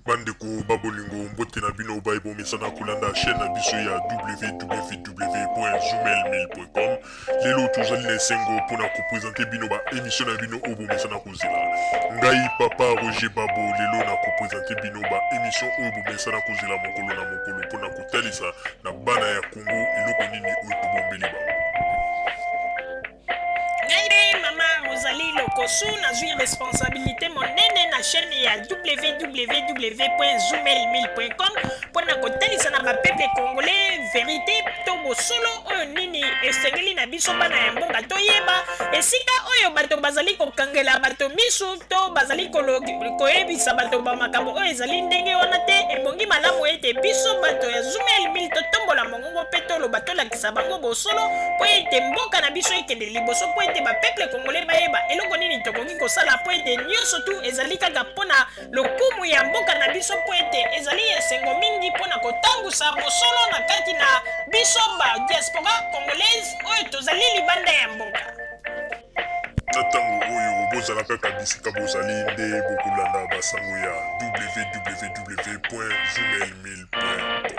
Bandeko ba bolingo, mbote na bino baye bomesana kolanda chaîne na biso ya www.zoomail1000.com. Lelo tozali na esengo mpona kopresente bino ba émission na bino oyo bomesana kozela. Ngai papa Roger Babo lelo na kopresente bino ba émission oyo bomesana kozela mokolo na mokolo mpona kotalisa na bana ya Congo eloko nini oyo tobombeli bango. Ngai nde mama Rosalie Lokosu, nazwi responsabilité monene na chaîne ya www.zoomail1000.com mpo na kotalisa na bapeuple congolais verité to bosolo oyo nini esengeli na biso bana ya mboka toyeba esika oyo bato bazali kokangela bato misu to bazali koyebisa bato bamakambo oyo ezali ndenge wana te. Ebongi malamu ete biso bato ya Zoomail 1000 totombola mongongo mpe toloba, tolakisa bango bosolo mpo ete mboka na biso ekende liboso, mpo ete bapeuple congolais bayeba eloko nini tokoki kosala, mpo ete nyonso tu ezali kaka mpo na lokumu ya mboka na biso, mpo ete ezali esengo mingi mpo na kotambusa bosolo na kati na biso ba diaspora congolaise oyo tozali libanda ya mboka. Na ntango oyo bozala kaka bisika bozali nde bokolanda basango ya www.zoomail1000.com.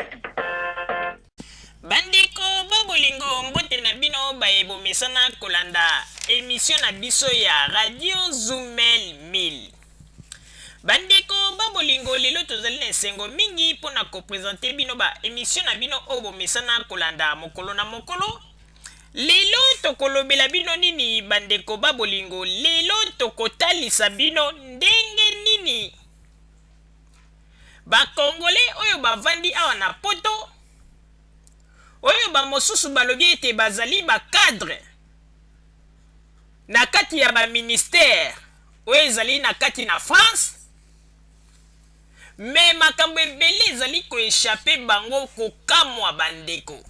Bandeko ba bolingo, mbote na bino baye bomesana kolanda emission na biso ya Radio Zumel 1000. Bandeko ba bolingo, lelo tozali na esengo mingi mpo na kopresente bino ba emission na bino oyo bomesana kolanda mokolo na mokolo. Lelo tokolobela bino nini bandeko ba bolingo? Lelo tokotalisa bino ndenge nini ba congolais oyo bavandi awa na poto, oyo ba mosusu balobi ete bazali ba cadre na kati ya ba ministère oyo ezali na kati na France, mais makambo ebele ezali ko echapper bango. Kokamwa bandeko.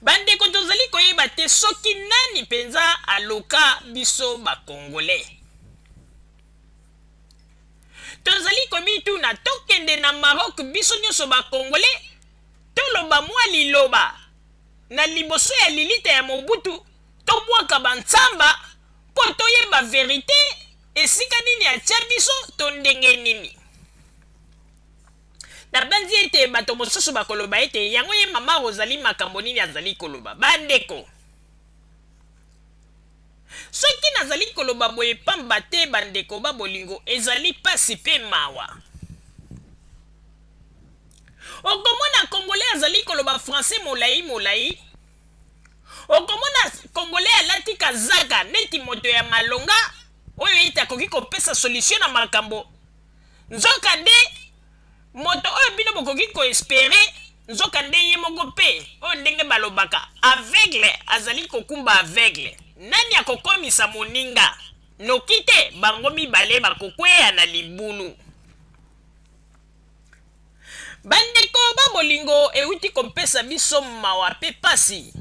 Bandeko, tozali koyeba te soki nani mpenza aloka biso ba congolais. Tozali komituna, tokende na Maroc biso nyonso ba congolais, toloba mwa liloba na liboso ya lilita ya Mobutu, tobwaka ba nsamba mpo toyeba verite esika nini atia biso to ndenge nini. Nabanzi ete bato mosusu bakoloba ete yango ye mama Rosalie makambo nini azali koloba. Bandeko, soki nazali koloba boye pamba te, bandeko ba bolingo, ezali pasi pe mawa. Okomona Congolais azali koloba français molai molai, okomona Congolais alati kazaka neti moto ya malonga oyo ete akoki kopesa solution na makambo. Nzoka nde moto oyo bino bokoki ko esperer, nzoka nde ye moko mpe oyo ndenge balobaka aveugle azali kokumba aveugle. Nani akokomisa moninga? Noki te bango mibale bakokweya na libulu. Bandeko ba bolingo, euti kopesa biso mawa mpe pasi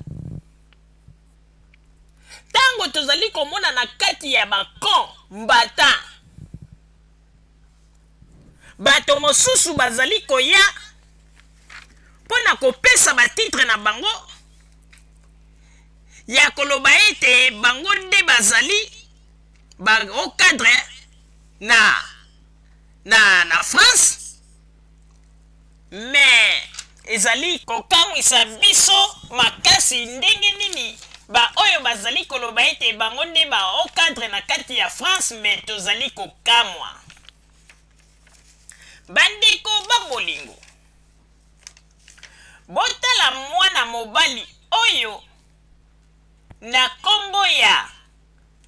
tango tozali komona na kati ya ba combattants bato mosusu bazali koya mpo na kopesa batitre na bango ya koloba ete bango nde bazali ba haut cadre na France. Mais ezali kokamwisa biso makasi ndenge nini ba oyo bazali koloba ete bango nde ba haut cadre na kati ya France, mais tozali kokamwa. Bandeko ba bolingo, botala mwana mobali oyo na kombo ya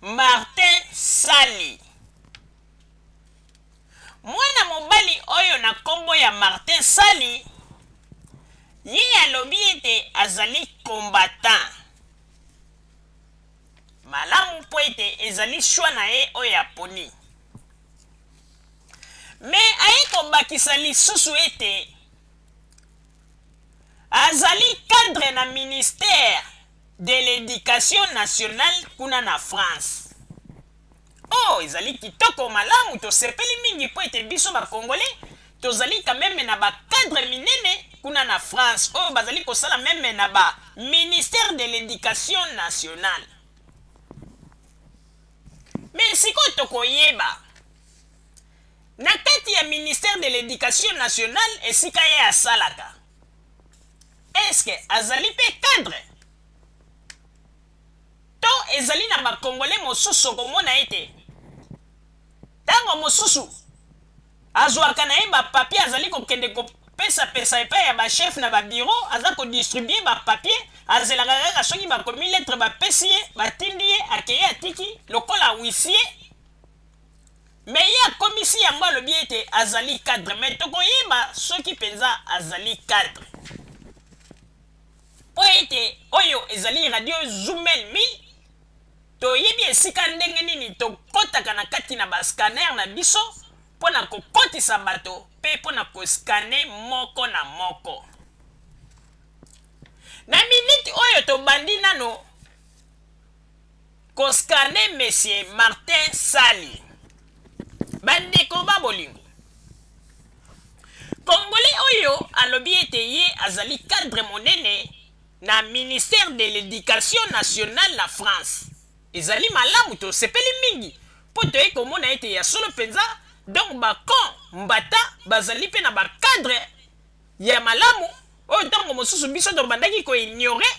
Martin Sali. Mwana mobali oyo na kombo ya Martin Sali, ye alobi ete azali combattant. Malamu mpo ete ezali choix na ye oyo aponi. Mais aye kobakisa lisusu ete azali cadre na ministère de l'education nationale kuna na France. Oh, ezali kitoko, malamu, tosepeli mingi mpo ete biso ba Congolais tozali quand meme na ba cadre minene kuna na France oyo bazali kosala meme na ba ministère de l'education nationale. Mais sikoyo tokoyeba. ministère de l'Éducation nationale esika ye asalaka, est-ce azali mpe cadre? To ezali na bacongolais mosusu okomona ete ntango mosusu azwaka na ye bapapier, azali kokende kopesapesa epai ya bachef na babureau, aza kodistribuer bapapier, azelaka kaka soki bakomi lettre, bapesi ye, batindi ye, akeye, atiki lokola huissier. Mais ye akomisi yango, alobi ete azali cadre. Mais tokoyeba soki mpenza azali cadre, mpo ete oyo ezali Radio Zumel 1000. Toyebi esika ndenge nini tokɔtaka na kati na bascanner na biso mpo na kokɔtisa bato mpe mpo na koscanner moko na moko. Na miniti oyo tobandi nano koscanner monsieur Martin Sali. Bandeko ba bolingo, congolais oyo alobi ete ye azali cadre monene na ministère de l'Éducation nationale na France, ezali malamu, tosepeli mingi mpo toyei komona ete ya solo mpenza, donc bacombattants bazali mpe na bacadre ya malamu oyo ntango mosusu biso tobandaki koignorer,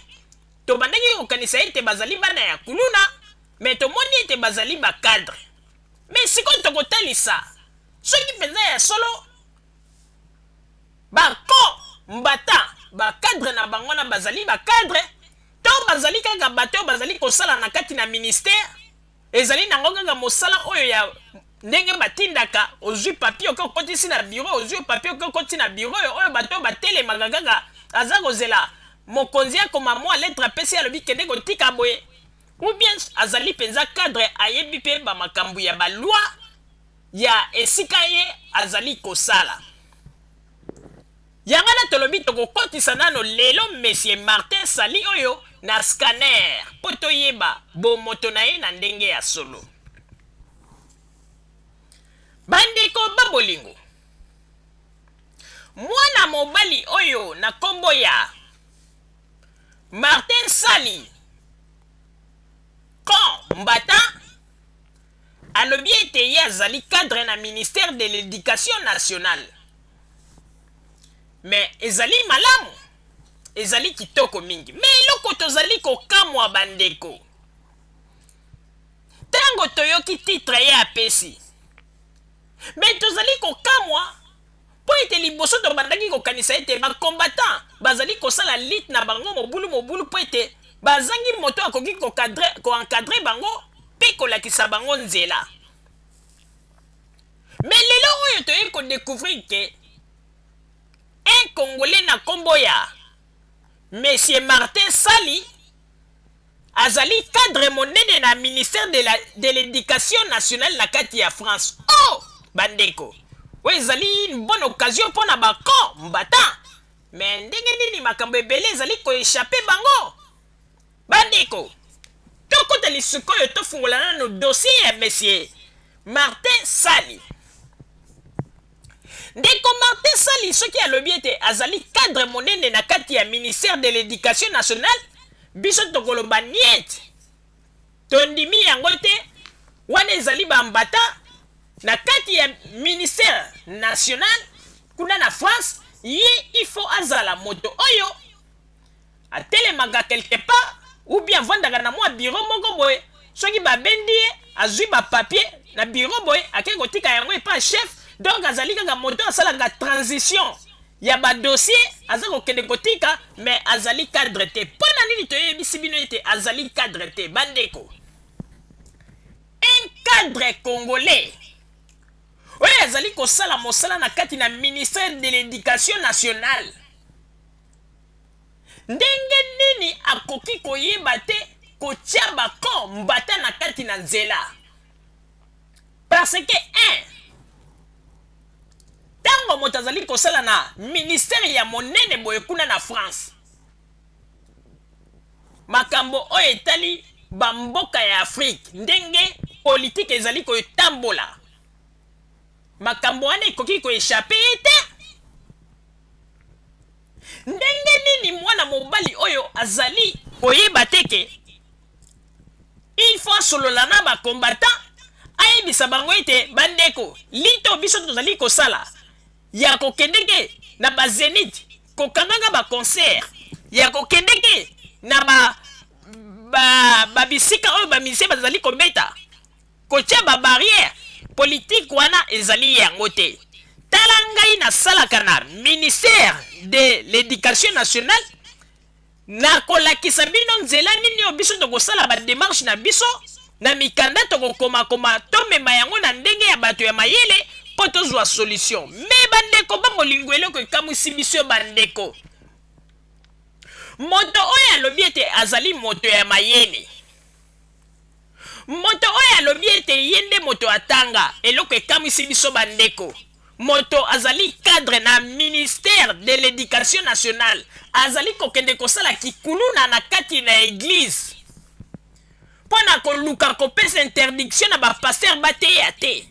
tobandaki kokanisa ete bazali bana ya kuluna, mais tomoni ete bazali bacadre. Mais sikoyo tokotalisa soki mpenza ya solo bacombattants, bacadre na bango wana bazali bacadre to bazali kaka bato oyo bazali kosala na kati na ministère. Ezali nango kaka mosala oyo ya ndenge batindaka: ozwi papier, oke okotisi na bureau, ozwi papier, oke okotisi na bureau. Oyo bato oyo batelemaka kaka, aza kozela mokonzi akoma mwa lettre, apesi, alobi kende kotika boye, ou bien azali mpenza cadre, ayebi mpe bamakambo ya baloi ya esika ye azali kosala. Yango wana tolobi tokokotisa nano lelo monsieur Martin Sali oyo na scanner mpo toyeba bomoto na ye na ndenge ya solo. Bandeko babolingo, mwana mobali oyo na nkombo ya Martin Sali combattant alobi ete ye azali cadre na ministère de l'Éducation nationale. Mais ezali malamu, ezali kitoko mingi. Mais eloko tozali kokamwa, bandeko, ntango toyoki titre ye apesi, mais tozali kokamwa mpo ete liboso tobandaki kokanisa ete bacombattants bazali kosala lutte na bango mobulu mobulu mpo ete bazangi moto akoki koencadrer bango mpe kolakisa bango nzela. Mais lelo oyo toyei kodécouvrir ke un Congolais na nkombo ya monsieur Martin Sali azali cadre monene na ministère de l'Éducation nationale na kati ya France. Oh, bandeko, oyo ezali une bonne occasion mpo na bacombattants. Mais ndenge nini makambo ebele ezali koéchapper bango? Bandeko, tokota lisikoyo, tofungola nano dossier ya monsieur Martin Sali. Ndeko Martin Sali, soki alobi ete azali cadre monene na kati ya ministère de l'Éducation nationale, biso tokoloba niet, tondimi yango te. Wana ezali bambata na kati ya ministère national kuna na France. Ye il faut azala moto oyo atelemaka quelque part ou bien avandaka na mwa bureau moko boye, soki babendi ye, azwi bapapier na bureau boye, ake kotika yango epa chef. Donc azali kaka moto asalaka transition ya badossier, aza kokende kotika, mais azali cadre te. Mpo na nini toyebisi bino ete azali cadre te? Bandeko, un cadre congolais oyo azali kosala mosala na kati na ministère de l'Éducation nationale, ndenge nini akoki koyeba te kotia bacombattants na kati na nzela? Parce que un ntango moto azali kosala na ministère ya monene boye kuna na France, makambo oyo etali bamboka ya Afrique, ndenge politike ezali kotambola, makambo wana ekoki koéchapper ye te. Ndenge nini mwana mobali oyo azali koyeba te ke il faut asolola na bacombattants, ayebisa bango ete bandeko, lutte biso tozali kosala? ya kokendeke na ba zenith kokangaka ba concert, ya kokendeke na ba ba ba bisika oyo ba musiciens bazali kobeta, kotia ba barrière, politique wana ezali yango te. Tala ngai nasalaka na ministère de l'education nationale, Nakolakisa bino nzela nini oyo biso tokosala ba demarches na biso, na mikanda tokokomakoma, tomema yango na ndenge ya bato ya mayele mpo tozua solution. Mais bandeko ba bolingo eloko ekamwisi biso bandeko, moto oyo alobi ete azali moto ya mayele, Moto oyo alobi ete ye nde moto atanga, eloko ekamwisi biso ba ndeko, moto azali cadre na ministère de l'education nationale azali kokende kosala kikuluna na kati na eglise mpo na koluka kopesa interdiction na ba pasteurs bateya te.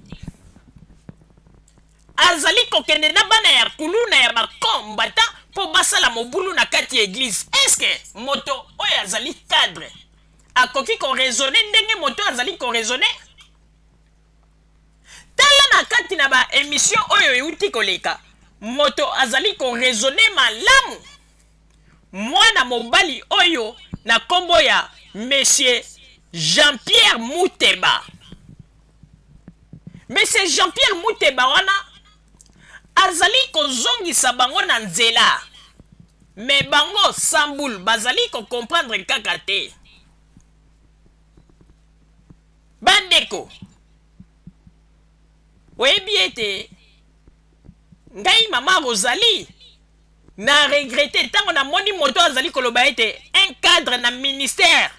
Azali kokende na bana ya kuluna ya ba combattants mpo basala mobulu na kati ya eglise. Est-ce que moto oyo azali cadre akoki ko raisonner ndenge moto oyo azali ko raisonner? Tala na kati na ba emissions oyo euti koleka, moto azali ko raisonner malamu. Mwana mobali oyo na kombo ya Monsieur Jean-Pierre Muteba. Monsieur Jean-Pierre Muteba wana azali kozongisa bango na nzela mais bango sans boule bazali ko comprendre kaka te. Bandeko, oyebi ete ngai mama Rosalie Na regretter tango na moni moto azali koloba ete un cadre na ministère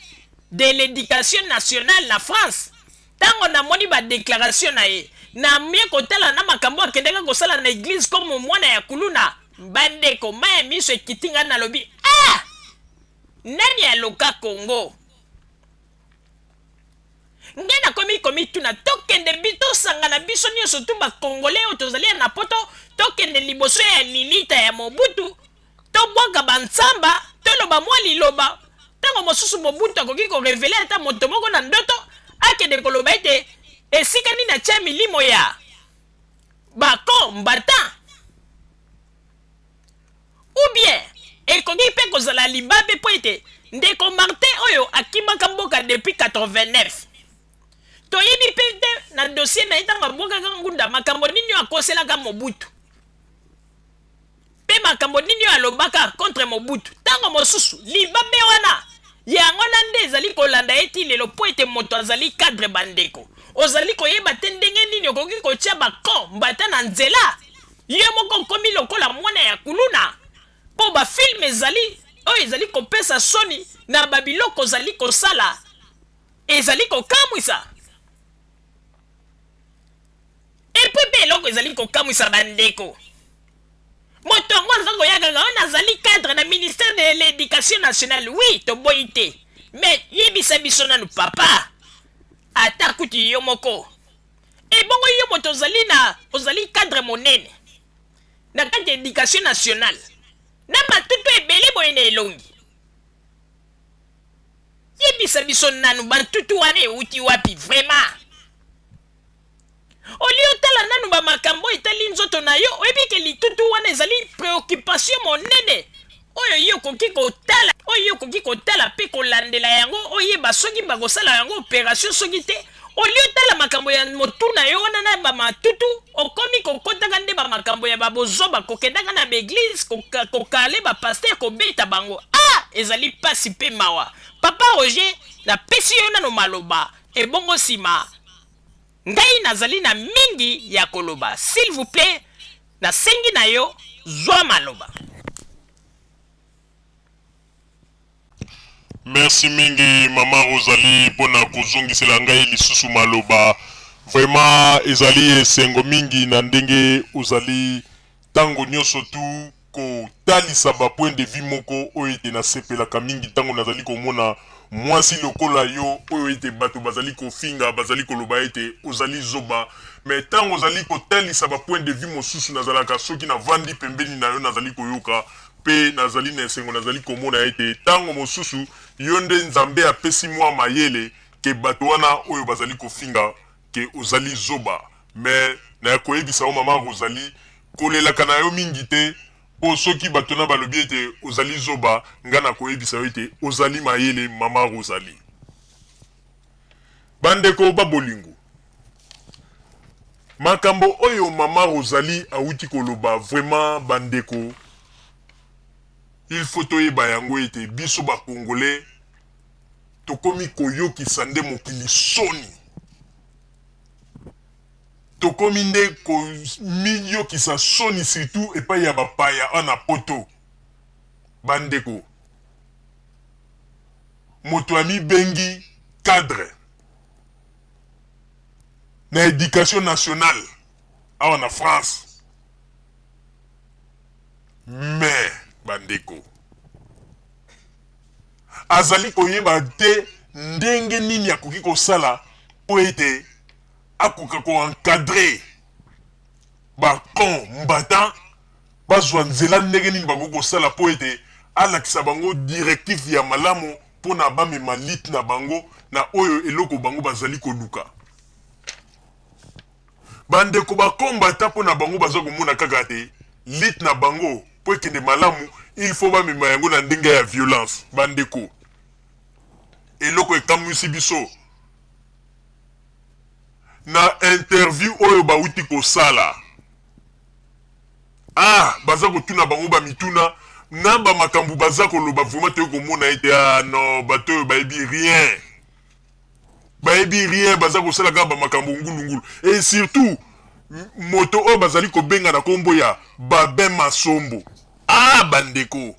de l'education nationale na France, tango na moni ba declarations na ye, na mie kotala na makambo akendaka kosala na eglise comme mwana ya kuluna, ba ndeko mayi ya miso ekiti nga nalobi ah! Nani aloka Congo? Ngai nakomi komituna tokende bi tosangana biso nionso tout ba congolais oyo tozali ya na poto tokende liboso ya lilita ya Mobutu tobwaka ba nsamba toloba mwa liloba tango mosusu Mobutu akoki ko reveler ata moto moko na ndoto akende koloba ete esika nini atia milimo ya ba combattants. Ou bien ekoki pe kozala libabe po ete ndeko Martin oyo akimaka mboka depuis 89 toyebi pe te na dossier na ye tango abwakaka ngunda makambo nini oyo akoselaka Mobutu pe makambo nini oyo alobaka contre Mobutu tango mosusu libabe wana yango wana nde ezali kolanda ye ti lelo po ete moto azali cadre ba ndeko ozali koyeba te ndenge nini okoki kotia ba combattants na nzela. Yo moko okomi lokola mwana ya kuluna po ba film ezali oyo ezali kopesa soni na ba biloko ozali kosala ezali kokamwisa. Et puis pe eloko ezali kokamwisa ba ndeko moto yango aza koya kaka oyo nazali cadre na ministère de l'education nationale oui toboyi te mais yebisa biso nanu papa ata kutu yo moko Ebongo yo moto ozali na ozali cadre monene na kati ya education nationale na matutu ebele boye na elongi yebisa biso nanu bantutu wana ewuti wapi vraiment olie otala nanu ba makambo etali nzoto na yo oyebi ke litutu wana ezali preoccupation monene oyo yo okoki kotala oyo yo okoki kotala mpe kolandela yango oyeba soki bakosala yango operation soki te olie otala makambo ya motu na yo wana na bamatutu okomi kokotaka nde bamakambo ya babozoba kokendaka na baeglize kokale bapaster kobeta bango ah ezali mpasi mpe mawa papa Roger napesi yo nano maloba ebongo nsima ngai nazali na mingi ya koloba s'il vous plait Nasengi na yo zwa maloba. Merci mingi maman Rosalie pona kozongisela ngai lisusu maloba. Vraiment ezali esengo mingi na ndenge ozali tango nionso tout kotalisa ba point de vue moko oyo ete nasepelaka mingi tango nazali komona mwasi lokola yo oyo ete bato bazali kofinga, bazali koloba ete ozali zoba, mais tango ozali kotalisa ba point de vue mosusu nazalaka soki navandi pembeni na yo nazali koyoka pe nazali na esengo nazali komona ete tango mosusu yo nde Nzambe apesi mua mayele ke bato wana oyo bazali kofinga ke ozali zoba mais nakoyebisa yo mama Rosalie. Kolelaka na yo mingi te, mpo soki bato na balobi ete ozali zoba, ngai nakoyebisa yo ete ozali mayele, Mama Rosalie. Bandeko ba bolingo, makambo oyo Mama Rosalie awuti koloba vraiment bandeko, il faut toyeba yango ete biso ba Congolais tokomi koyokisa nde mokili soni. Tokomi nde komiyokisa soni surtout epai ya bapaya awa na poto. Bandeko, moto amibengi cadre na education nationale awa na France, mais bandeko azali koyeba te ndenge nini akoki kosala mpo ete akoka ko encadrer ba combattants bazwa nzela ndenge nini bakoki kosala mpo ete alakisa bango directive ya malamu mpo na bamema lutte na bango na oyo eloko bango bazali koluka. Bandeko ba combattants mpo na bango baza komona kaka te lutte na bango mpo ekende malamu il faut bamema yango na ndenge ya violence. Bandeko, eloko ekamwisi biso na interview oyo bawuti kosala, ah baza kotuna bango ba mituna na ba makambo baza koloba, vraiment toyei komona ete ah non, bato oyo bayebi rien, bayebi rien, baza kosala kaka ba makambo ngulungulu. Et surtout moto oyo bazali kobenga na kombo ya Babin Masombo, ah bandeko,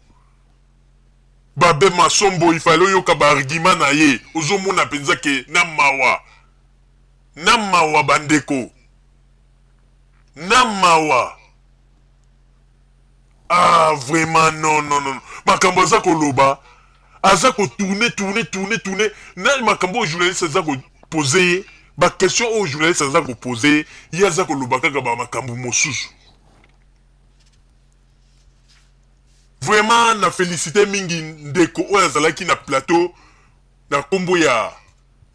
Babin Masombo il fallait oyoka ba argument na ye, ozomona penza ke na mawa, na mawa bandeko, na mawa. Ah vraiment non non non, makambo aza koloba aza ko tourner tourner tourner tourner na makambo oyo journaliste aza ko poser ye, ba question oyo journaliste aza ko poser ye, ye aza koloba kaka ba makambo mosusu. Vraiment na felicite mingi ndeko oyo azalaki na plateau na kombo ya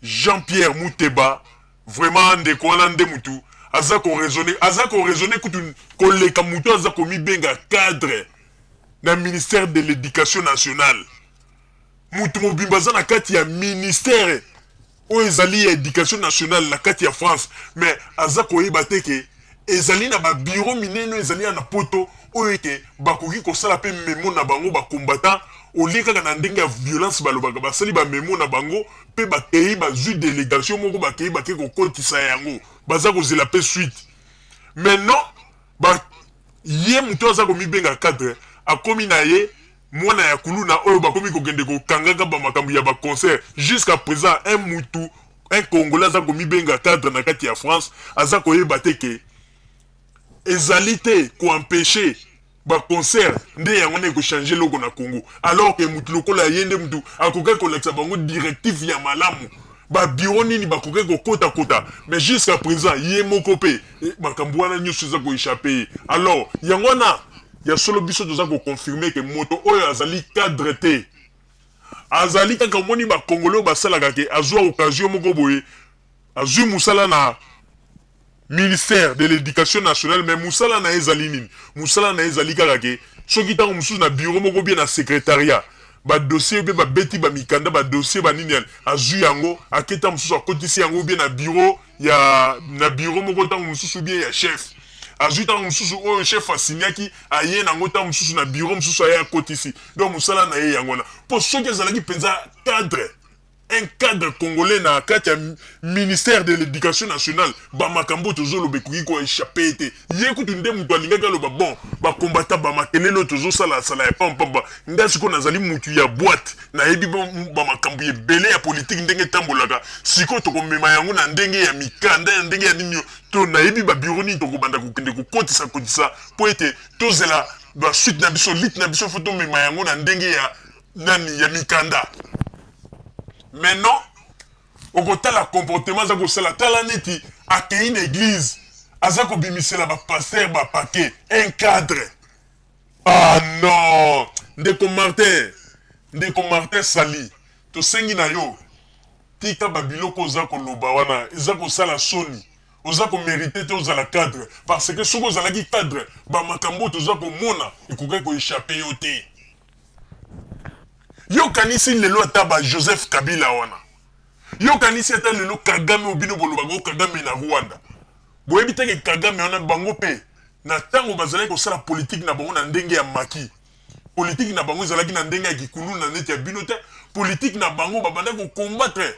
Jean Pierre Muteba, vraiment ndeko wana nde mutu aza ko raisonner, aza ko raisonner kutu koleka mutu aza komibenga cadre na ministère de l'education nationale. Mutu mobimba aza na kati ya ministère oyo ezali ya education nationale na kati ya France, mais aza koyeba te ke ezali na ba bureau minene oyo ezali ya na poto oyo ete bakoki kosala pe memo na bango ba combattants au lieu kaka na ndenge ya violence balobaka basali ba memo na bango pe bakeyi bazui delegation moko bakeyi bake kokotisa yango baza kozela pe suite. Mais non, ba ye moto aza komibenga cadre akomi na ye mwana ya kuluna oyo bakomi kokende kokangaka ba makambo ya ba concert. Jusqu'à présent un mutu, un congolais aza komibenga cadre na kati ya France aza koyeba te ke ezali te ko empecher ba concert nde yango nde eko changer eloko na Congo, alors que mutu lokola ye nde mutu akokaki kolakisa bango directive ya malamu, ba bureau nini bakokaki kokota kota, mais jusqu'à présent ye moko pe makambo wana nionso eza ko echapper ye. Alors yango wana ya solo biso toza ko confirmer que moto oyo azali cadre te, azali kaka omoni ba congolais oyo basalaka ke azua occasion moko boye azui musala na ministère de l'education nationale, mais musala na ye ezali nini? Musala na ye ezali kaka ke soki tango mosusu na bureau moko bien na secretariat ba dossier ou bien ba beti ba mikanda ba dossier ba nini azui yango ake tango mosusu akotisi yango ou bien na bureau ya na bureau moko tango mosusu ou bien ya chef azui tango mosusu oyo chef asignaki aye nango tango mosusu na bureau mosusu aye akotisi. Donc musala na ye yango wana, po soki azalaki penza cadre, un cadre congolais na kati ya ministère de l'education nationale, ba makambo oyo tozoloba ekoki ko echapper ye te. Ye kutu nde mutu alingaki aloba bon, ba combattants ba makelele oyo tozosala sala ya pamba pamba, nga sikoyo nazali mutu ya boite, nayebi ba makambo ebele ya politique ndenge etambolaka, sikoyo tokomema yango na ndenge ya mikanda ya ndenge ya nini to nayebi ba bureau nini tokobanda kokende kokotisa kotisa po ete tozela ba suite na biso, lutte na biso faut tomema yango na ndenge ya nani ya mikanda. Mais non, okotala comportement aza kosala, tala neti akeyi na eglise aza kobimisela ba pasteur ba paquet, un cadre. Ah non, ndeko Martin, ndeko Martin Sali, tosengi na yo tika ba biloko oza koloba wana eza kosala soni. Oza ko merite te ozala cadre parce que soki ozalaki cadre ba makambo oyo toza komona ekokaki ko echapper yo te. Yo okanisi lelo ata ba Joseph Kabila wana, yo okanisi ata lelo Kagame oyo bino bolobaka o Kagame na Rwanda, boyebi te ke Kagame wana bango pe na tango bazalaki kosala politique na bango na ndenge ya maki, politique na bango ezalaki na ndenge ya kikuluna neti ya bino te, politique na bango babandaki ko combattre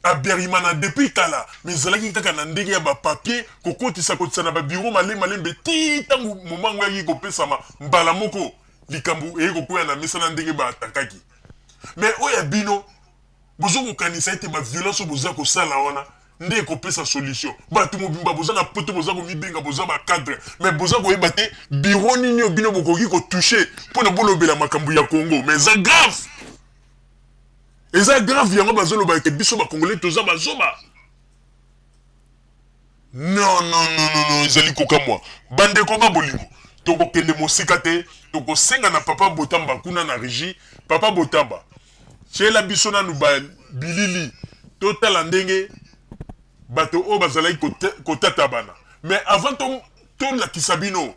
Habyarimana depuis kala mais ezalaki kaka na ndenge ya ba papier kokotisa kotisa na ba bureau malembe malembe ti tango moment yango eyaki kopesama mbala moko likambo eye kokweya na mesa na ndenge ba attaquaki. Mais oyo ya bino bozo kokanisa ete ba violence oyo boza kosala wana nde ekopesa solution. Batu mobimba boza na poto boza komibenga boza ba cadre mais boza koyeba te bureau nini oyo bino bokoki ko toucher pona bolobela makambo ya Congo mais eza grave. Eza grave yango bazoloba ke biso ba congolais toza bazoba. Non non non non non ezali kokamwa. Bandeko ba bolingo tokokende mosika te tokosenga na papa Botamba kuna na regie papa Botamba tiela biso nanu ba bilili totala ndenge bato oyo bazalaki kotatabana mais avant tolakisa bino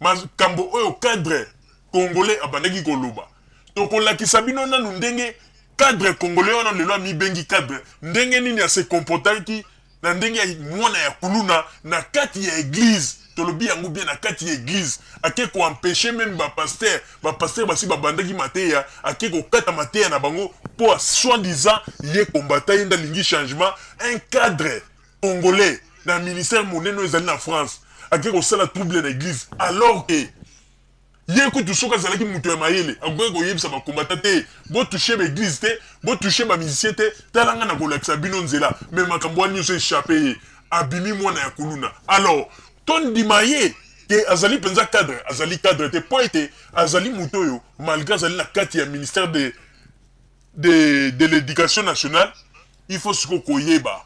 makambo oyo cadre congolais abandaki koloba tokolakisa bino nanu ndenge cadre congolais wana lelo amibengi cadre ndenge nini ase comportaki na ndenge ya mwana ya kuluna na kati ya eglise tolobi yango bien na kati ya eglise ake ko empecher meme ba pasteur ba pasteur basi babandaki mateya ake kokata mateya na bango mpo soit disant ye combattant ye nde alingi changement un cadre congolais na ministère monene oyo ezali na France ake kosala trouble na eglise alors que ye kutu soki azalaki moto ya mayele akokaki koyebisa ba combattant te bo touche ba eglise te bo touche ba musicien te tala nga na kolakisa bino nzela mais makambo wana nyonso echappe ye abimi mwana ya kuluna alors tondima ye ke azali mpenza cadre azali cadre te mpo ete azali moto oyo malgré azali na kati ya ministère de l'éducation nationale il faut sikoyo koyeba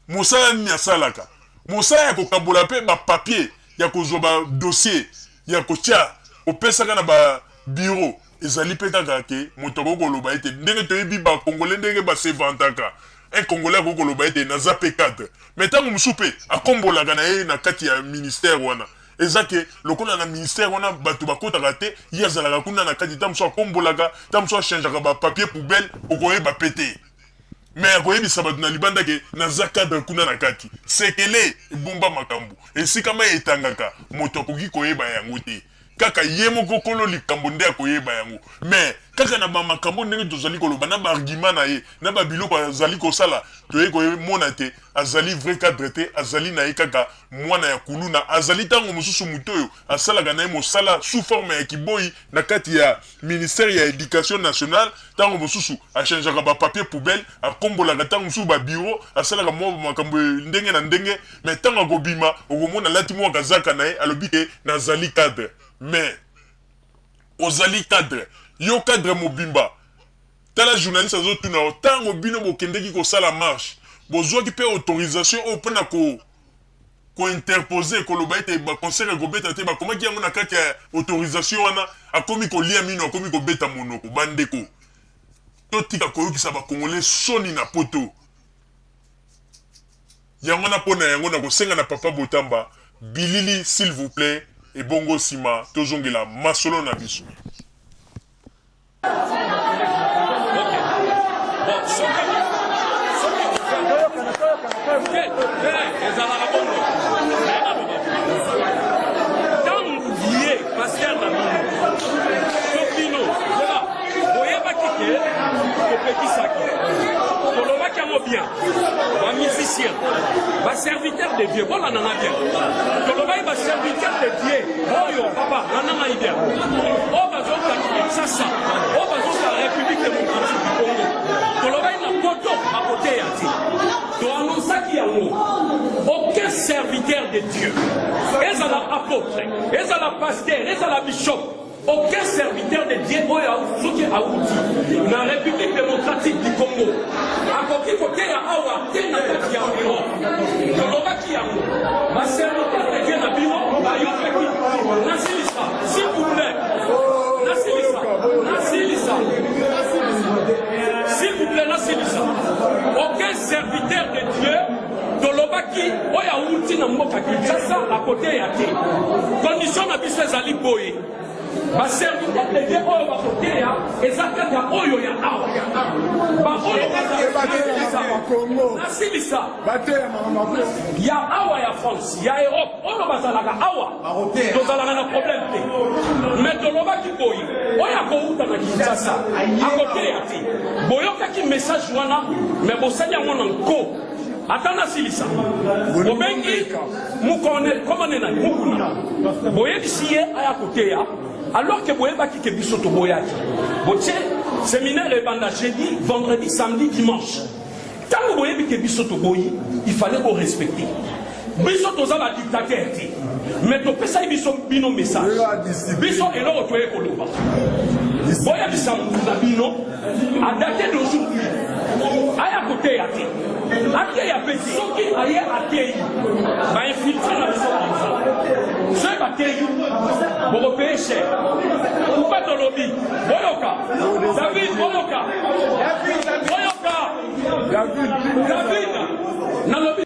Mosala nini asalaka? Mosala ya kokabola mpe ba papiers ya kozwa ba dossiers ya kotia kopesaka na ba bureaux ezali mpe kaka ke moto akoki koloba ete ndenge toyebi ba congolais ndenge ba se vantaka un congolais akoki koloba ete naza mpe cadre mais ntango mosusu mpe akombolaka na ye na kati ya ministère wana eza ke lokola na ministère wana bato bakotaka te ye azalaka kuna na kati ntango mosusu akombolaka ntango mosusu achangeaka ba papier poubelle okoyeba mpe te. Mais akoyebisa bato na libanda ke naza cadre kuna na kati. Sekele ebomba makambo. Esika mayi etangaka, moto akoki koyeba yango te. Kaka ye moko kolo likambo nde akoyeba yango. Mais kaka na ba makambo ndenge tozali koloba, na ba arguments na ye, na ba biloko azali kosala, toye komona te azali vrai cadre te, azali na ye kaka mwana ya kuluna. Azali tango mosusu moto oyo asalaka na ye mosala sous forme ya kiboyi na kati ya ministère ya education nationale. Tango mosusu a changeaka ba papier poubelle, akombolaka tango mosusu ba bureau, asalaka mwa makambo ndenge na ndenge, mais tango akobima okomona alati mwa kazaka na ye, alobi ke nazali cadre. Mais ozali cadre? Yo cadre mobimba, tala journaliste azotuna yo, tango bino bokendeki kosala marche, bozwaki pe autorisation oyo pona ko ko interposer koloba ete ba concert ekobeta te, bakomaki yango na kati ya autorisation wana, akomi kolia mino, akomi kobeta monoko. Bandeko, totika koyokisa ba congolais soni na poto. Yango wana mpo na yango nakosenga na papa Botamba bilili s'il vous plait, ebongo sima tozongela masolo na biso. Ezalaka bongo ntango ye paster na bino to bino boyebaki ke topekisaki tolobaki yango bien bamusicien baserviteur de dieu bolanda nga bien tolobaki baserviteur de dieu oyo papa landa ngai bien oyo bazouta kinshasa oyo bazouta république démocratique du congo tolobaki na poto bakoteya te toannonsaki yango aucun serviteur de dieu ezala apôtre ezala pasteur ezala bishop Aucun serviteur de Dieu oyo soki awuti na République démocratique du Congo akoki koteya awa te na kati ya Europe. Tolobaki yango, ba serviteur de Dieu na bino bayokaki. Nasilisa, s'il vous plaît, nasilisa, nasilisa, s'il vous plaît, nasilisa. Aucun serviteur de Dieu. na mboka Kinshasa akoteya te. Condition na biso ezali boye, ba serviteur de Dieu oyo bakoteya eza kaka oyo ya awa, baoyo nasilisa ya awa ya France ya Europe oyo bazalaka awa tozalaka na problème te, mais tolobaki boye, oyo akowuta na Kinshasa akoteya te. Boyokaki message wana, mais bosali yango na nko. Ata nasilisa, bobengi mukone komone nani mukuna, boyebisi ye aya koteya alors que boyebaki ke biso toboyaki. Botie seminaire ebanda jeudi, vendredi, samedi, dimanche. Tango boyebi ke biso toboyi, il fallait bo respecter. Biso toza ba dictateur te, mais topesaki biso bino message. Biso eloko toye koloba, boyebisa mutu na bino a date d'aujourd'hui aya koteya te, ateya pe te. Soki aye ateyi, ba infiltre na biso baza soki bateyi bokopaye cher. Pourquoi tolobi boyoka David, boyoka boyoka David, nalobi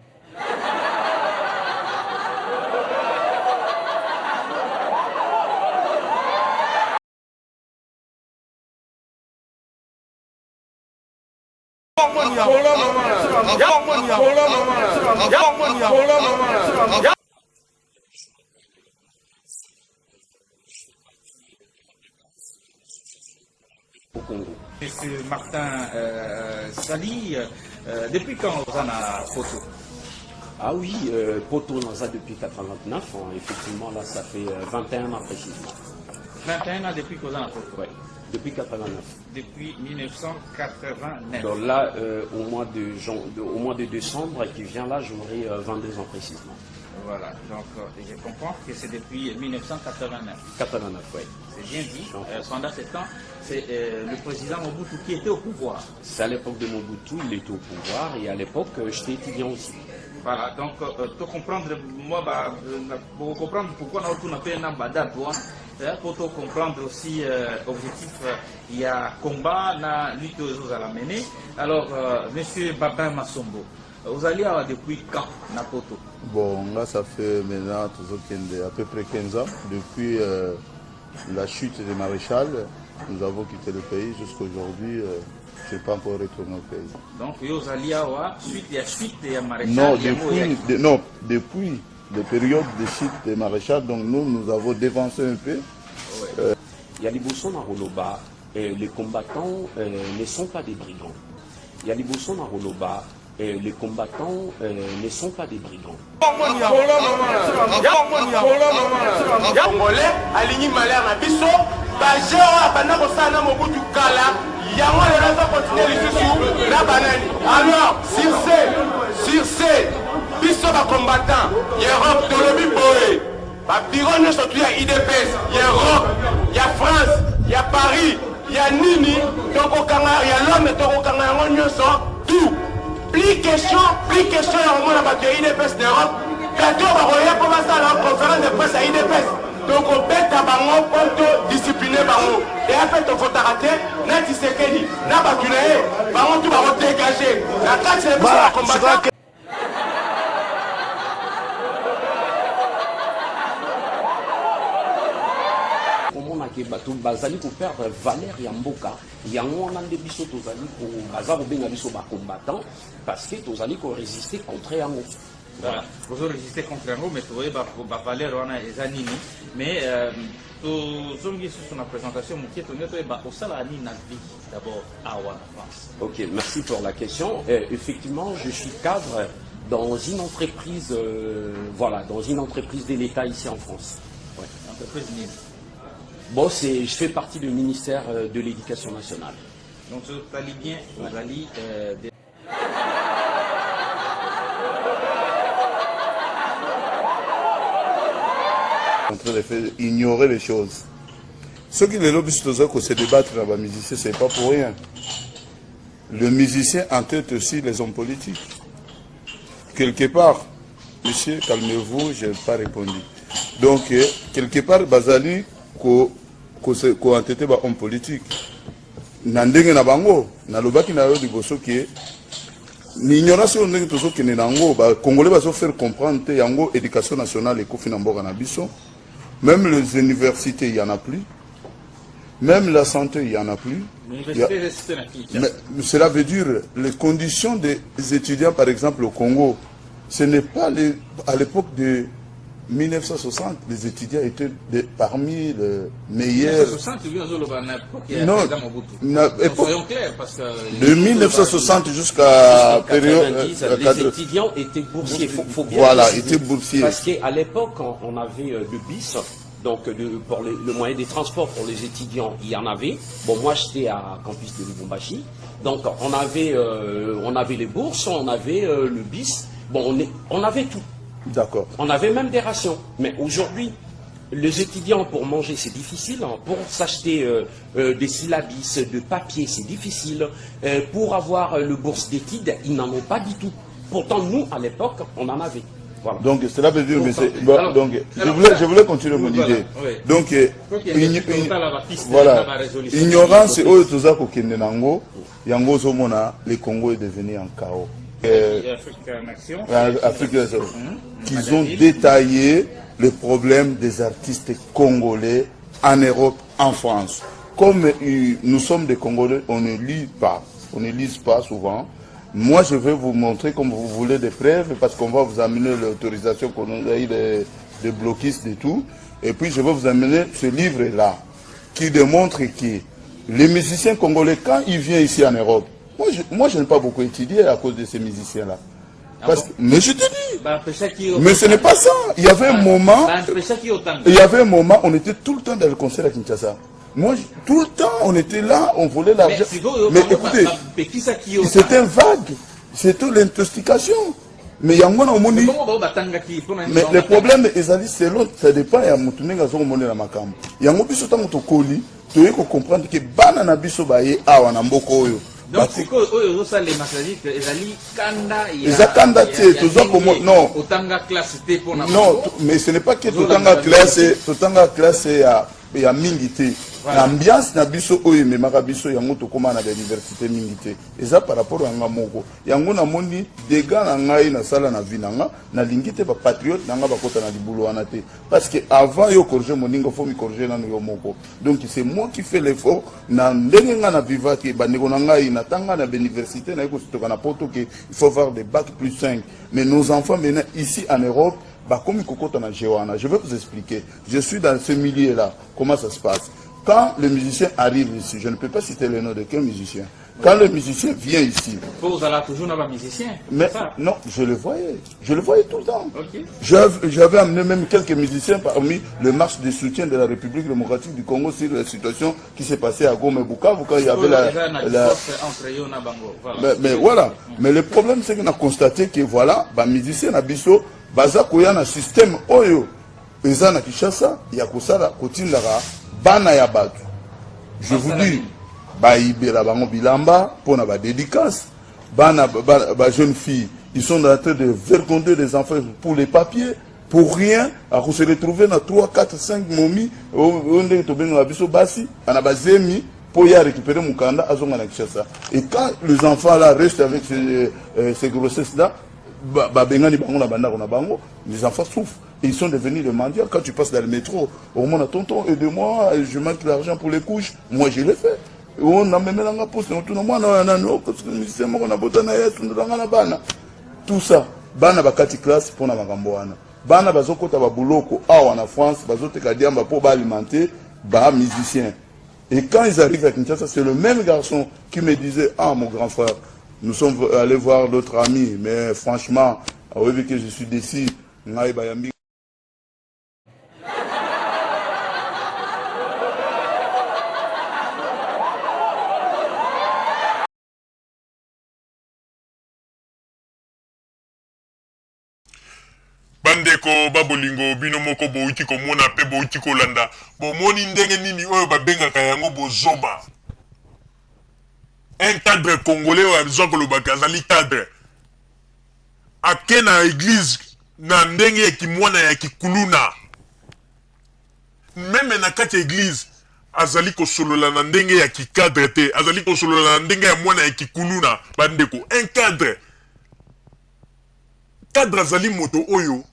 Au Congo. Monsieur Martin euh, Sali, euh, depuis quand vous en a photo? Ah oui, euh, Poto Naza depuis 89, hein, effectivement là ça fait 21 ans précisément. 21 ans depuis qu'on a photo? Oui, depuis 89. Depuis 1989. Donc là, au mois de au mois de décembre qui vient là, j'aurai 22 ans précisément. Voilà, donc je comprends que c'est depuis 1989. 89, oui. C'est bien dit. Pendant ce temps, c'est le président Mobutu qui était au pouvoir. C'est à l'époque de Mobutu, il était au pouvoir, et à l'époque, j'étais étudiant aussi. Voilà, donc pour comprendre, moi, bah, pour comprendre pourquoi on a fait un date, hein, pour comprendre aussi objectif, il y a combat, na lutte aux à la mener. Alors, monsieur Babin Massombo, vous allez avoir depuis quand, na poto? Bon, là, ça fait maintenant à peu près 15 ans, depuis la chute des maréchals, nous avons quitté le pays jusqu'à aujourd'hui, je n'ai pas encore retourné au pays. Donc, vous allez avoir suite, il y a chute des maréchals. Non, depuis la période de chute des maréchals, donc nous, nous avons dévancé un peu. Ouais. Il y a liboso na Roloba, les combattants ne sont pas des brigands. Il y a liboso na Roloba, les combattants ne sont pas des brigands. Congolais alingi malheur na biso, ba jeu oyo abanda kosala na Mobutu kala, yango lelo azo continuer lisusu na banani. Alors sur ce, sur ce, biso ba combattants ya Europe tolobi boye, ba bureau nyonso tu ya UDPS ya Europe, ya France, ya Paris, ya nini, tokokanga ya Londres, tokokanga yango nyonso tout. Plus question, plus question ya komona bato ya UDPS na Europe, bato oyo bakoya mpo basala conférence de presse ya UDPS, tokobeta bango mpo to discipline bango. Eya mpe tofotaka te na Tshisekedi na bato na ye, bango tu bakodegage na kati na biso ba combattant. Komona ke bato bazali ko perdre valeur ya mboka, yango wana nde biso tozali ko, baza kobenga biso ba combattants parce que tozali ko résister contre yango. Voilà. Bozo résister contre yango, mais toyeba ba valeur wana eza nini, mais tozongi susu na présentation mokie, tolingi toyeba osala nini na vie d'abord awa na France. Ok, merci pour la question. Effectivement, je suis cadre dans une entreprise, voilà, dans une entreprise de l'État ici en France. Ouais. Entreprise nini? Bon, c'est, je fais partie du ministère de l'Éducation nationale. Donc, vous allez bien, vous Ouais. allez de En train de faire ignorer les choses. Ce qui les lobbies toza ko se débattre na ba musiciens, c'est pas pour rien. Le musicien entête aussi les hommes politiques. Quelque part, monsieur, calmez-vous, je n'ai pas répondu. Donc, quelque part, bazali ko, ko, se, ko entêter ba hommes politiques. Na ndenge na bango, na lobaki na yo liboso ke Ignorance oyo ndenge tozokende na yango, ba Congolais bazo faire comprendre te yango éducation nationale ekufi na mboka na biso. Même les universités, il y en a plus. Même la santé, il y en a plus. Mais cela veut dire les conditions des étudiants, par exemple, au Congo, ce n'est pas les, à l'époque de 1960, les étudiants étaient de, parmi les meilleurs. 1960, Non, na, époque, soyons clairs, parce que de 1960 jusqu'à période les étudiants étaient boursiers. Faut, faut bien voilà, étaient boursiers. Parce qu'à l'époque, on avait le bis. Donc, pour le moyen des transports pour les étudiants, il y en avait. Bon, moi, j'étais à campus de Lubumbashi. Donc, on avait les bourses, on avait le bis. Bon, on avait tout. D'accord. On avait même des rations. Mais aujourd'hui, les étudiants, pour manger, c'est difficile. Hein. Pour s'acheter des syllabus, de papier, c'est difficile. Pour avoir le bourse d'études, ils n'en ont pas du tout. Pourtant, nous, à l'époque, on en avait. Voilà. Donc, cela veut dire, mais c'est, bon, alors, donc, je voulais continuer mon voilà, idée. Oui. Donc, voilà, ignorance, oyo toza kokende nango, yango ozomona, le Congo est devenu un chaos. Afrique qu'ils ont détaillé le problème des artistes congolais en Europe, en France. Comme nous sommes des Congolais, on ne lit pas, on ne lise pas souvent. Moi, je vais vous montrer comme vous voulez des preuves, parce qu'on va vous amener l'autorisation qu'on a eu des bloquistes et tout. Et puis, je vais vous amener ce livre-là, qui démontre que les musiciens congolais, quand ils viennent ici en Europe, moi, je n'ai pas beaucoup étudié à cause de ces musiciens-là. Parce Ah bon? que, mais je te dis, Bah, mais ce n'est pas ça. Il y avait un moment, il y avait un moment, on était tout le temps dans le concert à Kinshasa. Moi, tout le temps, on était là, on volait l'argent. Mais écoutez, c'était un vague. C'était l'intoxication. Mais il y a un moment, mais le problème, ezali selon, ça dépend ya mutu ndenge azokomonela makambo. Yango biso ntango tokoli, toyei kocomprendre ke bana na biso baye awa na mboka oyo. Donc sikoyo oyo ozosalema, c'est-à-dire que ezali kanda ya Eza kanda te, toza non. Otanga classe te mpona Non, mais ce n'est pas que totanga classe, totanga classe ya mingi te. Na ambiance na biso oyo ememaka biso yango, tokóma na bauniversité mingi te. Eza par rapport yanga moko. Yango namoni dégâts na ngai nasala na vie na nga, nalingi te bapatriote na nga bakota na libulu wana te. Parce que avant yo corriger moninga, faut micorriger nano yo moko. Donc c'est moi qui fais l'effort na ndenge nga na vivaki. Bandeko na ngai natanga na bauniversité, naye kositoka na poto ke il faut avoir des bac plus 5. Mais nos enfants maintenant ici en Europe bakomi kokota na jeu wana. Je vais vous expliquer. Je suis dans ce milieu là comment ça se passe. Quand le musicien arrive ici, je ne peux pas citer le nom de quel musicien, quand le musicien vient ici, Po ozala toujours na bamusicien. Mais non, je le voyais. Je le voyais tout le temps. Ok. J'avais amené même quelques musiciens parmi le marche de soutien de la République démocratique du Congo sur la situation qui s'est passée à Goma et Bukavu quand il y avait Eza na la divorce entre yo na bango, voilà. Mais voilà. Mais le problème, c'est qu'on a constaté que voilà, ba musicien na biso, baza koya na système oyo eza na Kinshasa ya kosala kotindaka bana ya bato. Je vous Basala dis, nini? Bayibela bango bilamba mpona badédicace. Bana ba, ba jeune fille, ils sont en train de vergonder des enfants pour les papiers, pour rien, akose retrouver na 3 4 5 momi oyo ndenge tobengaka biso basi ana bazemi mpo ye arécupérer mokanda azonga na Kinshasa. Et quand les enfants là restent avec ces grossesses là, babengani bango na bandako na bango, les enfants souffrent et ils sont devenus des mendiants. Quand tu passes dans le métro, au moins, tonton, aide-moi, je manque l'argent pour les couches. Moi, je l'ai fait. On a même nanga poste otuna mwana oyo nani musicien moko nabota na ye asundolanga na bana, tout ça. Bana bakati classe mpona makambo wana. Bana bazokota babuloko awa na France, bazoteka diamba mpo baalimenter bamusicien. Et quand ils arrivent à Kinshasa, c'est le même garçon qui me disait: ah, mon grand frère, nous sommes allés voir d'autres amis, mais franchement, oui, que je suis déçu. Ngai bayambi. Bandeko babolingo, bino moko bouti komona mpe bouti kolanda, bomoni ndenge nini oyo babengaka yango bozoba. Un cadre congolais oyo azwa kolobaka azali cadre, ake na église na ndenge ya kimwana ya kikuluna. Même na kati ya église azali kosolola na ndenge ya kicadre te, azali kosolola na ndenge ya mwana ya kikuluna. Bandeko, un cadre. Cadre azali moto oyo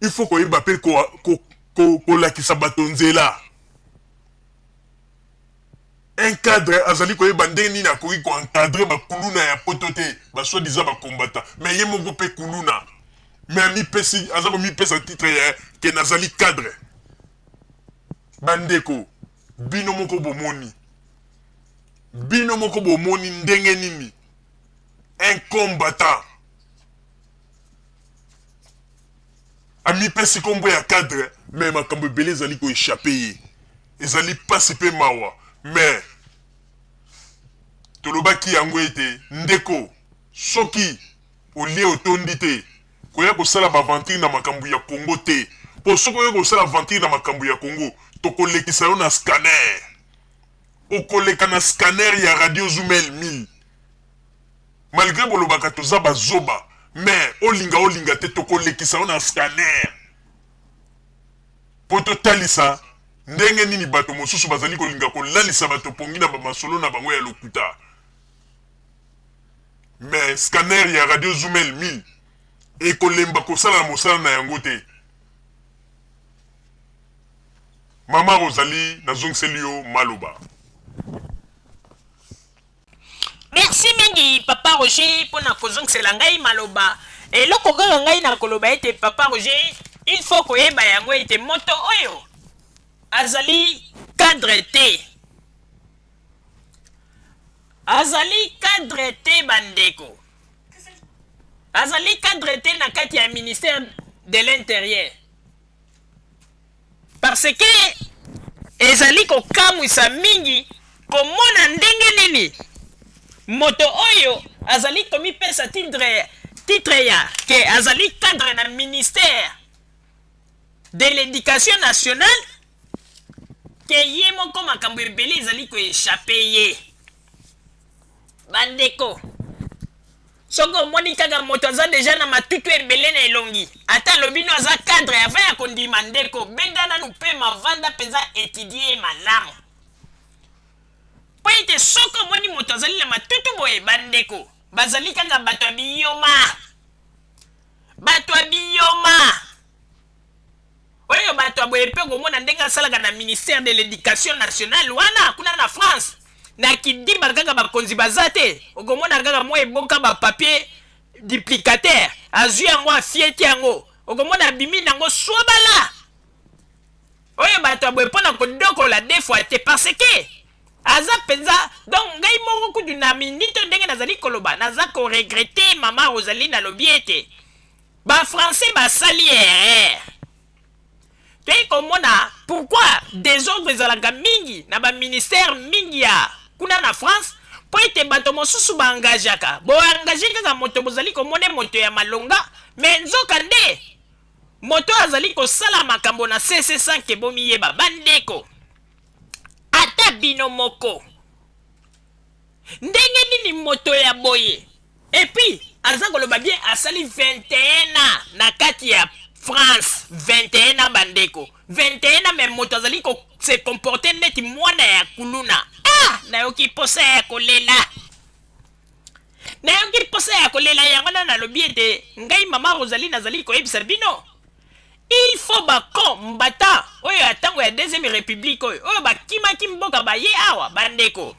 il faut koyeba mpe kolakisa ko, ko, bato nzela. Un cadre azali koyeba ndenge nini akoki ko encadrer ba kuluna ya poto te, ba soi disant ba combattants, mais ye moko pe kuluna, mais amipesi, aza komipesa titre ya ke nazali cadre. Ba ndeko, bino moko bomoni, bino moko bomoni ndenge nini un combattant amipesi kombo ya cadre, mais makambo ebele ezali ko echapper ye. Ezali pasi pe mawa, mais tolobaki yango ete ndeko soki olie otondi te, koya kosala ba aventure na makambo ya Congo te, po soki oye kosala aventure na makambo ya Congo, tokolekisa yo na scanner. Okoleka na scanner ya radio Zumel 1000. Malgre bolobaka toza ba zoba, mais olinga olinga te tokolekisa yo na scanner. Mpo totalisa ndenge nini bato mosusu bazali kolinga kolalisa bato pongi na ba masolo na bango ya lokuta. Mais scanner ya radio Zumel 1000 ekolemba kosala mosala na yango te. Mama Rosalie, nazongiseli yo maloba. Merci mingi papa Roger pona kozongisela ngai maloba. Eloko kaka ngai nakoloba ete papa Roger, il faut koyeba yango ete moto oyo azali cadre te. Azali cadre te bandeko. Azali cadre te na kati ya ministère de l'intérieur. Parce que ezali kokamwisa mingi komona ndenge nini moto oyo azali komipesa titre, titre ya ke azali cadre na ministère de l'education nationale ke ye moko makambo ebele ezali koechappe ye. Bandeko, Soki omoni kaka moto aza dejà na matutu ebele na elongi, ata alobi no aza cadre avant ya kondima ndeko benda nanu pema vanda penza etudier ye malamu. Po ete soki omoni moto azali na matutu boye ba ndeko bazali kaka bato ya biyoma. Bato ya biyoma. Oyo bato ya boye mpe okomona ndenge asalaka na ministère de l'education nationale wana kuna na France na kidiba kaka bakonzi baza te, okomona kaka mwa eboka ba papier duplicateur azwi yango afieti yango, okomona abimi nango swabala. Oyo bato ya boye mpo na kodokola deux fois te parce que aza mpenza donc ngai moko kutu na minute ndenge nazali koloba naza ko regretter mama Rosalie nalobi ete Ba français basali erreur. Toyei komona pourquoi desordre ezalaka mingi na ba ministères mingi ya kuna na France mpo ete bato mosusu ba engageaka. Bo engager kaka moto bozali komona ye moto ya malonga mais nzoka nde moto oyo azali kosala makambo na se se sans que bomiyeba. Bandeko, ata bino moko. Ndenge nini moto ya boye et puis aza koloba bien asali 21 ans na kati ya France 21 ans bandeko 21 ans mais moto azali ko se comporter neti mwana ya kuluna ah nayoki posa ya kolela nayoki posa ya kolela yango wana nalobi ete ngai mama Rosalie nazali koyebisa bino il faut ba combattant oyo ya tango ya deuxième republique oyo oyo bakimaki mboka baye awa bandeko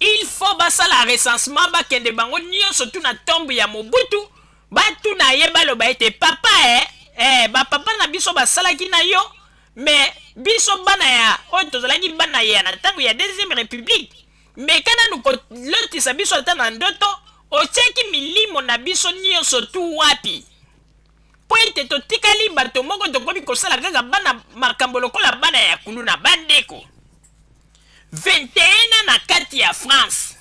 il faut basala recensement bakende bango nyonso tu na tombe ya Mobutu batuna ye baloba ete papa eh, eh, bapapa na biso basalaki na yo mais biso bana ya oyo tozalaki bana ya na ntango ya deuxième république meka nanu kolotisa biso ata na ndoto otiaki milimo na biso nyonso tu wapi mpo ete totikali bato moko tokomi kosala kaka bana makambo lokola bana ya kuluna bandeko 21 ans na kati ya France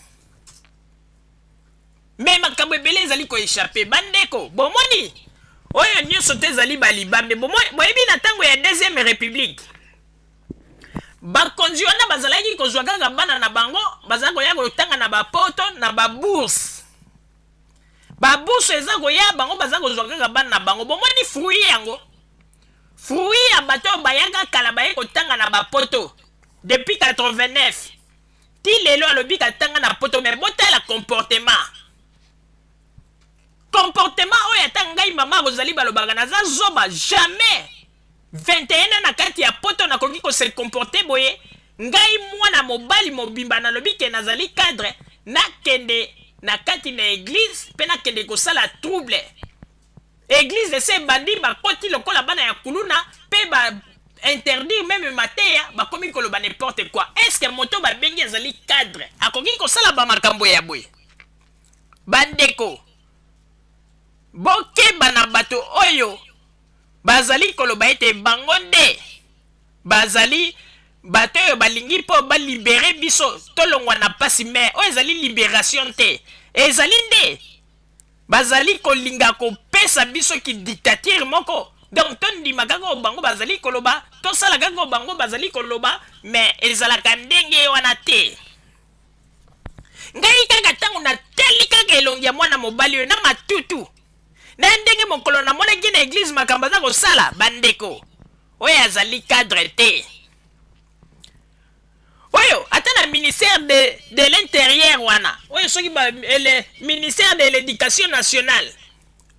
me makambo ebele ezali koechappe bandeko bomoni oyo nyonso te ezali balibambe boyebi na ntango ya deuxième république bakonzi wana bazalaki kozwa kaka bana na bango bazalaki koya kotanga na bapoto na babourse babourse eza koya bango baza kozwa kaka bana na bango bomoni fruit yango Fruit ya bato oyo bayaka kala baye kotanga na ba poto depuis 89 ti lelo alobi katanga na poto mais botala comportement. Comportement oyo ata ngai mama Rosalie balobaka naza zoba jamais 21 ans na kati ya poto nakoki ko se comporter boye ngai mwana mobali mobimba nalobi ke nazali cadre nakende na kati na eglise pe nakende kosala trouble eglise ese ebandi bakoti lokola bana ya kuluna pe ba interdire meme mateya bakomi koloba n'importe quoi. Est ce que moto babengi azali cadre akoki kosala ba makambo ya boye? Bandeko, bokeba na bato oyo bazali koloba ete bango nde bazali bato oyo balingi mpo balibere biso tolongwa na mpasi. Me oyo ezali liberation te, ezali nde bazali kolinga kopesa biso kidictature moko. Donc tondima kaka oyo bango bazali koloba, tosala kaka oyo bango bazali koloba, me ezalaka ndenge wana te. Ngai kaka ntango natali kaka elongi ya mwana mobali oyo na matutu na ndenge mokolo namonaki na eglise makambo aza kosala, bandeko, oyo azali cadre te. Oyo ata na ministère de l'intérieur wana, oyo soki ba, ele, ministère de l'éducation nationale,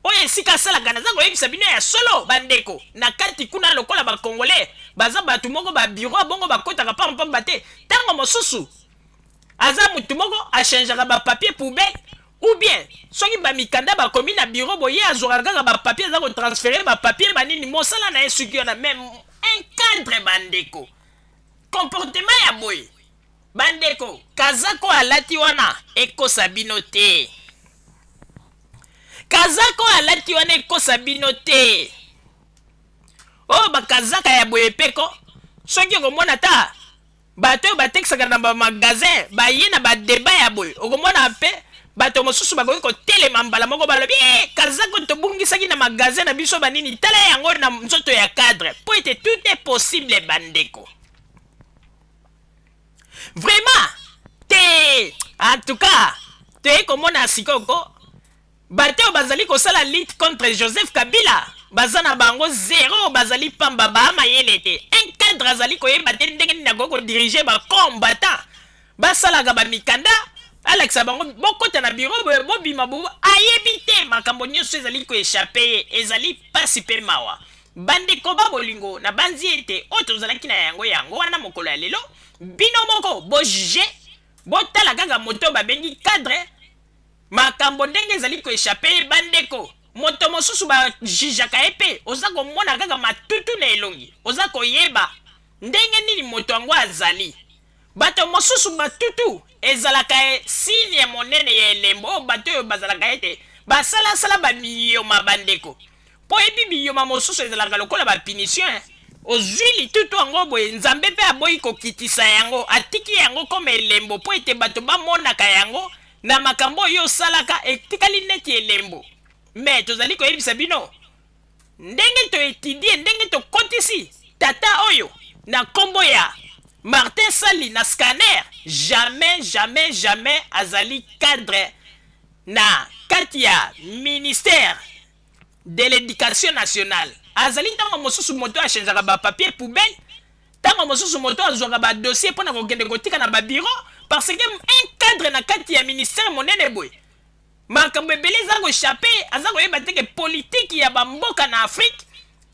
oyo esika asalaka, naza koyebisa bino ya solo bandeko, na kati kuna lokola ba Congolais baza bato moko ba bureau bongo bakotaka pamba pamba te. Ntango mosusu aza mutu moko achangeaka ba papier poubelle ou bien soki ba mikanda bakomi na bureau boye azwaka kaka ba papier, aza kotransfere ba papier banini, mosala na ye soki wana. Mais un cadre bandeko, comportement ya boye bandeko, kazako alati wana ekosa bino te, kazako alati wana ekosa bino te. Oyo bakazaka ya boye peko, soki okomona ta bato oyo batekisaka na bamagasin baye na badeba ya boye, okomona mpe bato mosusu bakoki kotelema mbala moko balobi eh, kazako tobungisaki na magasin na biso banini, tala yango na nzoto ya cadre. Mpo ete tout est possible bandeko, vraiment te. En tout cas toye komona sikoyo ko bato oyo bazali kosala lutte contre Joseph Kabila baza na bango zero, bazali pamba, ba mayele te. Un cadre azali koyeba te ndenge nini akoki kodirige ba combattant basalaka ba mikanda, alakisa bango bokota na bureau boye bobima boye, ayebi te. Makambo nyonso ezali koechappe ye, ezali pasi pe mawa. Bandeko ba bolingo, nabanzi ete oyo tozalaki na yango yango wana mokolo ya lelo. Bino moko bojuge, botala kaka moto oyo babengi cadre, makambo ndenge ezali koechappe ye. Bandeko, moto mosusu bajijaka ye mpe oza komona kaka matutu na elongi, oza koyeba ndenge nini moto yango azali. Bato mosusu matutu ezalaka signe monene ya elembo oyo bato oyo bazalaka ete basalasala bamiyoma bandeko. Mpo oyebi biyoma mosusu ezalaka lokola ba punition eh. Ozwi litutu yango boye, Nzambe mpe aboyi kokitisa yango, atiki yango comme elembo mpo ete bato bamonaka yango na makambo oyo osalaka, etikali neti elembo. Mais tozali koyebisa bino ndenge to etudier, ndenge tokotisi tata oyo na kombo ya Martin Sali na scanner, jamais jamais jamais azali cadre na kati ya ministère de l'education nationale. Azali ntango mosusu moto achangeaka ba papier poubelle, ntango mosusu moto azwaka ba dossier mpo na kokende kotika na ba bureau, parce que un cadre na kati ya ministère monene boye, makambo ebele eza kochappe, aza koyeba te ke politike ya bamboka na Afrique,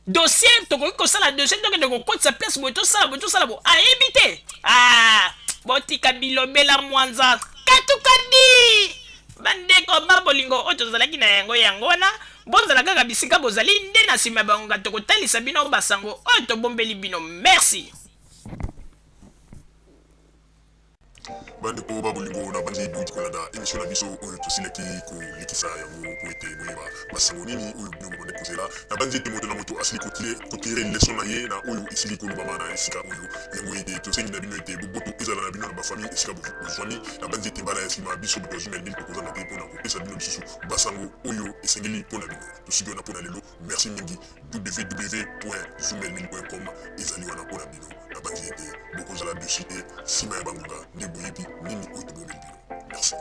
dossier tokoki kosala dossier tokende kokotisa place boye, tosala boye, tosala boye, ayebi te. Ah, botika bilobela mwanza katukadi. Bandeko ba bolingo, oyo tozalaki na yango yango wana. Bozala kaka bisika bozali, nde na nsima ya bangonga tokotalisa bino basango oyo tobombeli bino. Merci. Bandeko ba bolingo, na banzi bouti kolanda emission na biso oyo tosilaki kolekisa yango mpo ete boyeba basango nini oyo bino bobandaki kozela. Na banzi ete moto na moto asili kotire leson na ye na oyo esili kolobama na esika oyo. Yango ete tosengi na bino ete boboto ezala na bino na bafamille esika bozwami. Na banzi ete mbala ya nsima biso bato ya Zumel 1000 tokozanga te mpo na kopesa bino lisusu basango oyo esengeli mpo na bino. Tosuki wana mpo na lelo. Merci mingi. www.zoomelmil.com ezali wana mpo na bino. Nabanzi ete bokozala dessus te nsima ya bangonga nde boyebi nini oyo tobombeli bino. Merci.